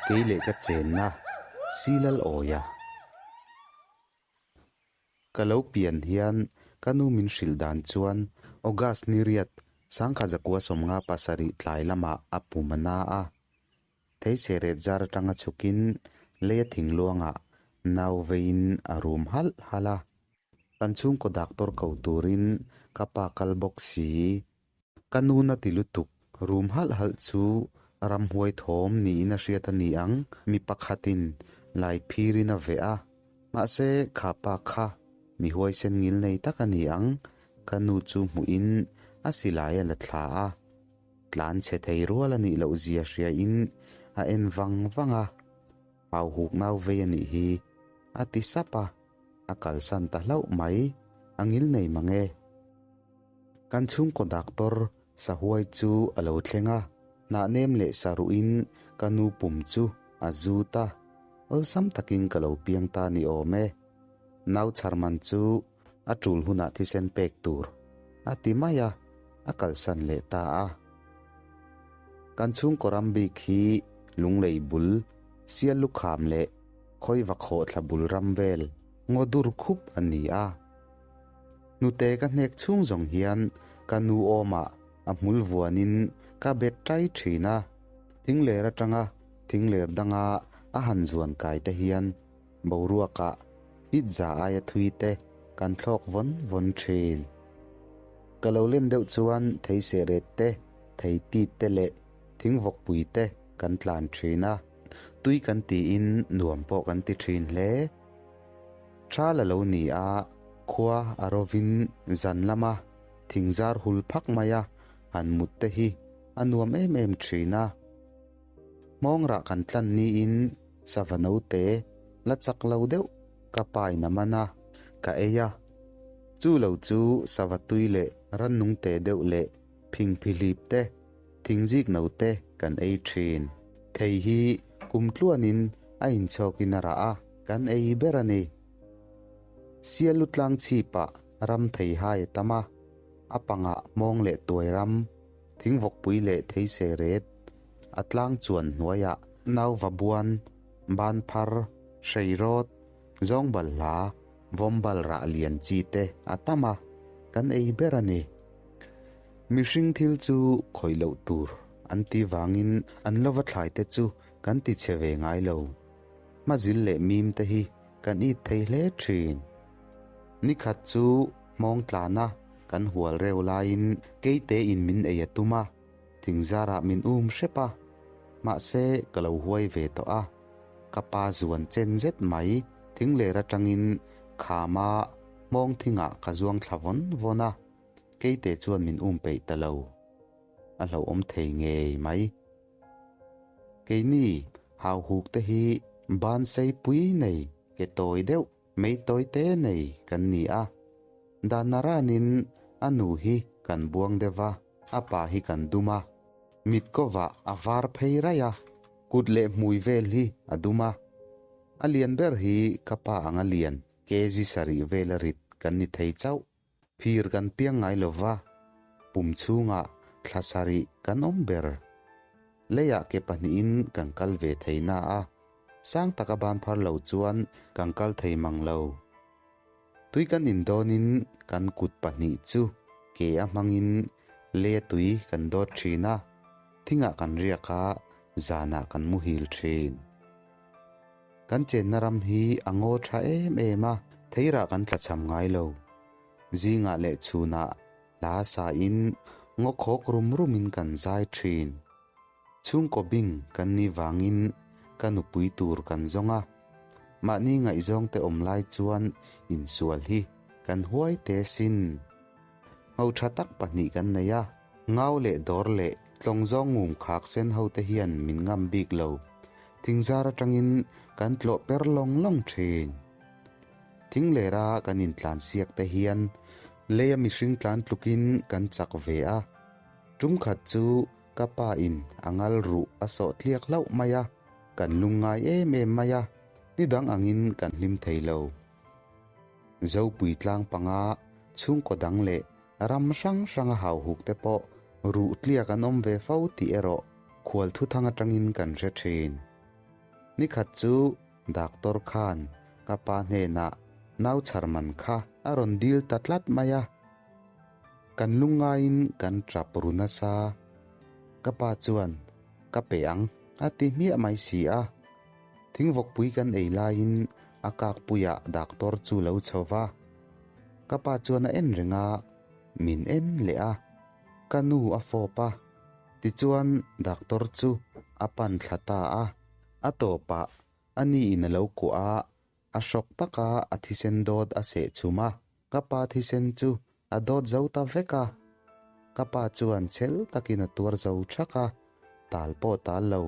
Kei leh ka chenna Silal awia. Ka lo pian hian ka nu min hrilh dan chuan August ni riat sangkha zakua 57 tlai lamah a pum a na a. Theiseret zar atanga chhukin leia thingluangah nau veiin a rum halh halh a. Kan chhungkaw doctor ko turin ka pa kal bawk si. Ka nu na ti lutuk, rum halh halh chu ramhuai thawm niin a hriat a ni ang, mi pakhatin lai phirin a veh a. Mahse, kha pa kha mi huaisen ngil nei tak a ni ang, ka nu chu hmuhin a silai a la thla a. Tlan chhe thei rual a nih loh zia hriain a en vang vang a, Hau huk nau vei a nih hi, a ti sap a, a kalsan ta hlauh mai, a ngil nei mang e. Kan chhungkaw doctor sahuai chu a lo thleng a, hnah nem leh saruhin ka nu pum chu a zut a, awlsam takin ka lo piang ta ni awm e. Nau chharman chu a tul hunah thisen pek tur a ti mai a, a kalsan leh ta a. Kan chhungkaw ram bik hi lunglei bul, sial lukham leh khawiva khawhthla bul ram vel ngaw dur khup a ni a. Hnute ka hnek chhung zawng hian ka nu awmah a hmul vuanin ka bet tai thin a, thingler atanga thingler danga a han zuan kai te hian boruakah pizza aia thui te kan thlawk vawn vawn thin. Ka lo len deuh chuan theisehret te, theitit te leh thingvawkpui te kan tlan thin a, tui kan tiin nuam pawh kan ti thin hle. Tha la lo ni a, khua a rovin zan lama thingzar hul phak maia han mut te hi a nuam em em thin a. Hmawngrah kan tlan niin sava note la chak lo deuh ka pain a man a, ka ei a. Chu lo chu sava tui leh rannung te deuh leh phingphihlip te, thingzik note kan ei thin. Thei hi kum tluanin a inchhawkin a rah a, kan ei ber a ni. Sialu tlang chhipah ram thei hai a tam a, a pangah hmawng leh tuai ram, thingvawkpui leh theiseret, a tlang chuan hnuaiah nauva buan, banphar, hreirawt, zawngbalhla, vawmbal rah lian chi te a tam a, kan ei ber a ni. Mihring thil chu khawih loh tur an ti vangin an lova thlai te chu kan ti chhe ve ngai lo. Hmazil leh mim te hi kan it thei hle thin. Nikhat chu hmawng tlana kan hual reu laiin keite in min ei a tum a, thingzarah min um hrep a, mahse ka lo huai ve tawh a. Ka pa zuan chen zet mai thingler atangin khama hmawng thingah ka zuang thla vawn vawn a. Keite chuan min um peih ta lo. A hlauhawm thei ngei mai. Keini hauhuk te hi ban sei pui nei, ke tawi deuh, mei tawi te nei kan ni a. Dan naranin a nu hi kan buang deuh a, a pa hi kan dum a. Mit kovah a var phei raih a, kut leh hmui vel hi a dum a. A lian ber hi ka pa anga lian, kg sarih vela rit kan ni thei chauh. Phir kan piang ngai lo va, pum chhungah thla sarih kan awm ber. Leiah ke pahnihin kan kal ve thei na a, sang taka ban phar lo chuan kan kal thei mang lo. Tui kan in dawnin kan kut pahnih chu ke a hmangin leia tui kan dawt thin a, thingah kan riak a, zanah kan muhil thin. Kan chenna ram hi a ngaw tha em em a, theirah kan tlachham ngai lo. Zingah leh chhunah hla sain ngaw khawk rum rumin kan zai thin. Chhungkaw bing kan ni vangin ka nupui tur kan zawng a, mahni ngaihzawngte awm lai chuan insual hi kan huai te sin. Ngho tha tak pahnih kan nei a, ngau leh dawr leh tlawng zawng ngum khak sen ho te hian min ngam bik lo. Thingzar atangin kan tlawh per lawng lawng thin. Thinglera kan intlan siak te hian leia mihring tlan tlukin kan chak ve a. Tum khat chu ka pa in a ngal ruh a sawh tliak hlauh mai a, kan lungngai em em mai a, ni dang angin kan hlim thei lo. Zopui tlang panga chhungkaw dang leh ram hrang hranga hauhuk te pawh ruh tliak an awm ve fo tih erawh khual thuthang atangin kan hre thin. Nikhat chu Doctor khan ka pa hnenah nau chhar man kha a rawn dil ta tlat mai a. Kan lungngaiin kan tap ru nasa. Ka pa chuan ka pe ang a ti hmiah mai si a. Thingvawkpui kan ei laiin a kakpuiah doctor chu lo chho va. Ka pa chuan a en reng a, min en leh a. Ka nu a fawp a, tichuan doctor chu a pan thla ta a. A tawpah a ni in a lo kuah a, a hrawk taka a thisen dawt a seh chhum a, ka pa thisen chu a dawt zo ta vek a. Ka pa chuan chhel takin a tuar zo thak a, tal pawh tal lo.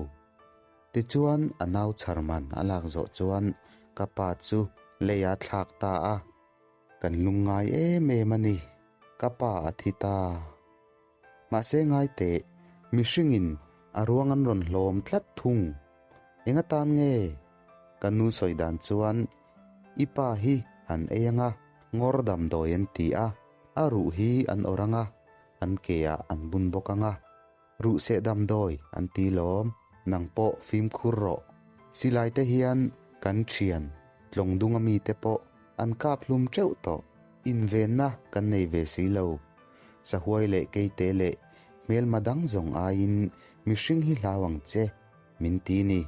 Tichuan a nau chhar man a lak zawh chuan ka pa chu lei a thlak ta a. Kan lungngai em em a ni, ka pa a thi ta. Mahse ngai teh, mihringin a ruang an rawn hlawm tlat thung. Eng atan nge? Ka nu sawi dan chuan, I pa hi an ei anga, ngawr damdawi an ti a, a ruh hi an awrh anga, an ke ah an bun bawk anga. Ruh seh damdawi an ti lawm, nang pawh fimkhur rawh. Silai te hian kan thian tlawng dunga mite pawh an kap hlum teuh tawh. Invenna kan nei ve si lo. Sahuai leh keite leh hmelma dang zawng aiin mihring hi hlau ang che, min ti ni.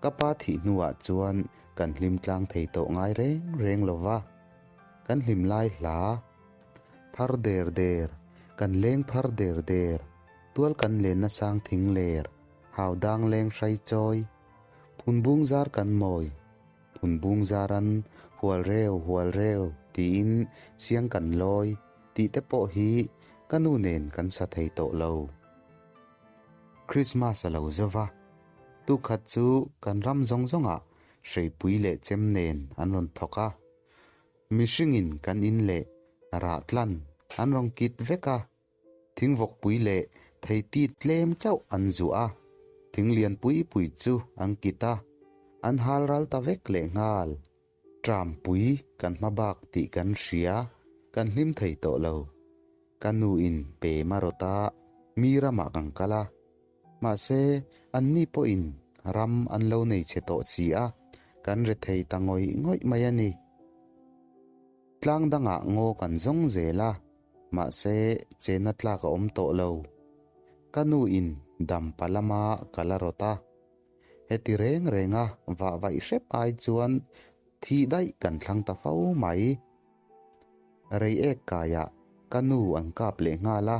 Ka pa thih hnuah chuan kan hlim tlang thei tawh ngai reng reng lo va, kan hlim lai hla phar der der, kan leng phar der der, tual kan lenna sang thing ler, hau dang leng hrai chawi, phunbung zar kan mawi. Phunbung zaran hual reu hual reu tiin siang kan lawi tih te pawh hi ka nu nen kan sa thei tawh lo. Christmas a lo zo va, tukhat chu kan ram zawng zawngah hreipui leh chem nen an rawn thawk a. Mihringin kan in leh rah tlan an rawn kit vek a. Thingvawkpui leh theiti tlem chauh an zuah a, thing lian pui pui chu an kit a, an hal ral ta vek leh nghal. Trampui kan hma bak tih kan hria, kan hlim thei tawh lo. Ka nu in pe ma rawt a, mi ramah kan kal a. Mahse, anni pawhin ram an lo nei chhe tawh si a, kan rethei ta ngawih ngawih mai a ni. Tlang dangah ngaw kan zawng zel a. Mahse, chena tlak a awm tawh lo. Ka nu in dampa lama ka la rawt a. Heti reng renga vah vaih hrep ai chuan thih daih kan thlang ta fo mai. Rei ek kaiah ka nu an kap leh nghal a,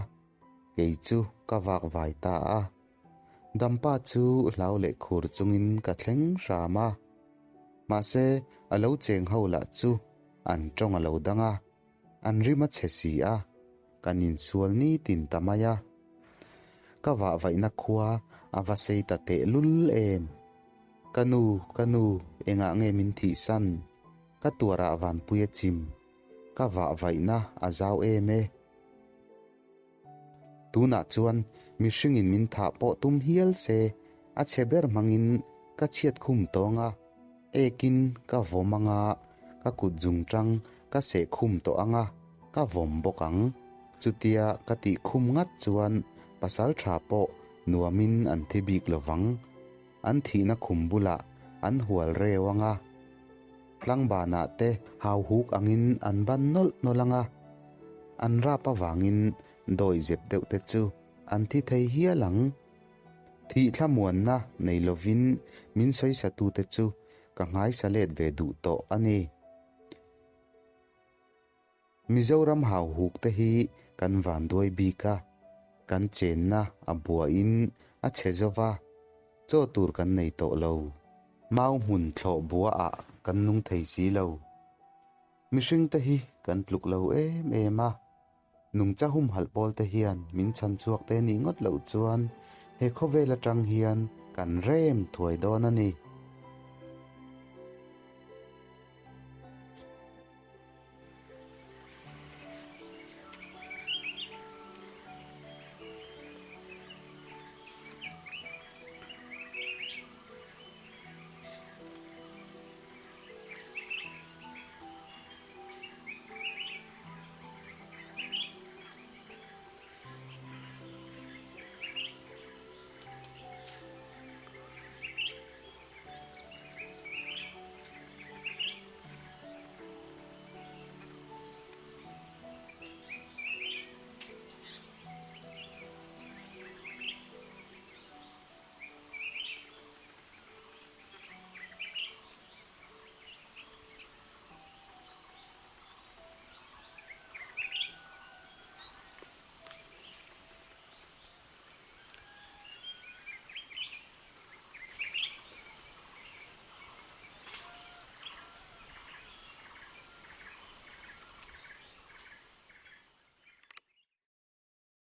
kei chu ka vak vai ta a. Dampa chu hlau leh khur chungin ka thleng hram a. Mahse, a lo cheng ho lah chu an tawng a lo dang a. An rim a chhe si a, kan insual nitin ta mai a. Ka vahvaihna khua a va sei ta tehlul em. Ka nu, ka nu, engah nge min thihsan? Ka tuarah vanpui a chim, ka vahvaihna a zau em e. Tunah chuan mihringin min thah pawh tum hial se, a chhe ber hmangin ka chhiat khum tawng a, ekin ka vawm anga, ka kut zungtang ka seh khum tawh anga, ka vawm bawk ang. Chutia ka tih khum ngat chuan pasal tha pawh nuamin an thi bik lovang. An thihna khum bulah an hual reu anga, tlangbanah te hauhuk angin an ban nawlh nawlh anga, an rap avangin dawi zep deuh te chu an thi thei hial ang. Thih thlamuanna nei lovin min sawisatute chu ka nghaisa let ve duh tawh a ni. Mizoram hauhuk te hi kan vanduai bik a, kan chenna a buain a chhe zo va, chaw tur kan nei tawh lo. Mau hmun thlawh buaah kan nung thei si lo. Mihring te hi kan tluk lo em em a, nungcha humhalh pawl te hian min chhan chhuak te nih ngawt loh chuan he khawvel atang hian kan rem thuai dawn a ni.